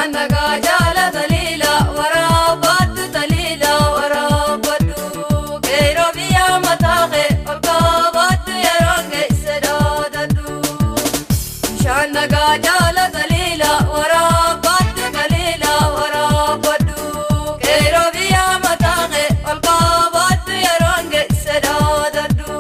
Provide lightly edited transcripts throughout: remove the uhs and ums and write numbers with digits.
Bishaan dhagaa jaala taliila waraabadhu taliila waraabadhu qeeroo biyyaa mataa kee ol kaabadhu yeroon geesse dhaadadhu. Bishaan dhagaa jaala taliila waraabadhu taliila waraabadhu qeeroo biyyaa mataa kee ol kaabadhu yeroon geesse dhaadadhu.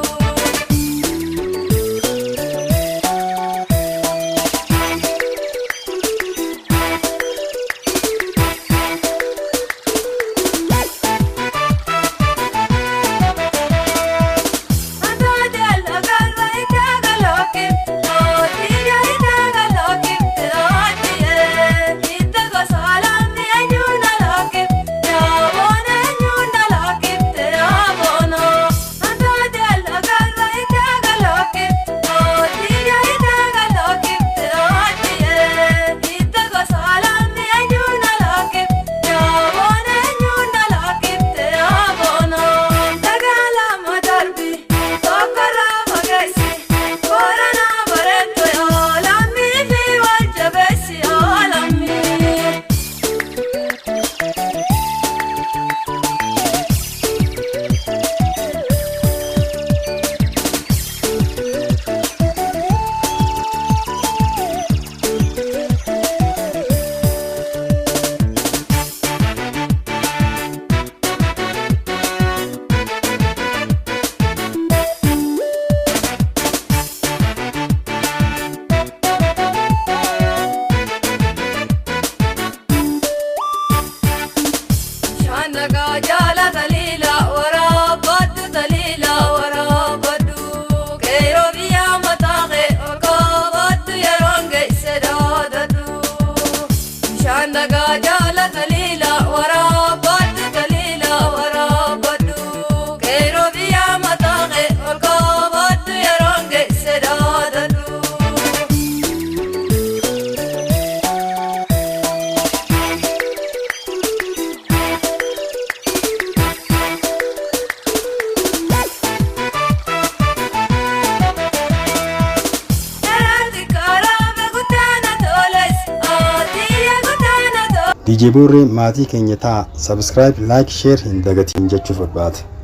Bishaan jaala taliila waraabadhu taliila waraabadhu qeeroo biyyaa mataa kee ol kaabadhu yeroon geesse dhaadadhu. Bishaan dhagaa jaala taliila waraabadhu taliila waraabadhu qeeroo biyyaa mataa kee ol kaabadhu yeroon geesse dhaadadhu. DJ Boorree maatii keenya ta'a. Subscribe, like, share hin dagatiin jechuuf barbaada.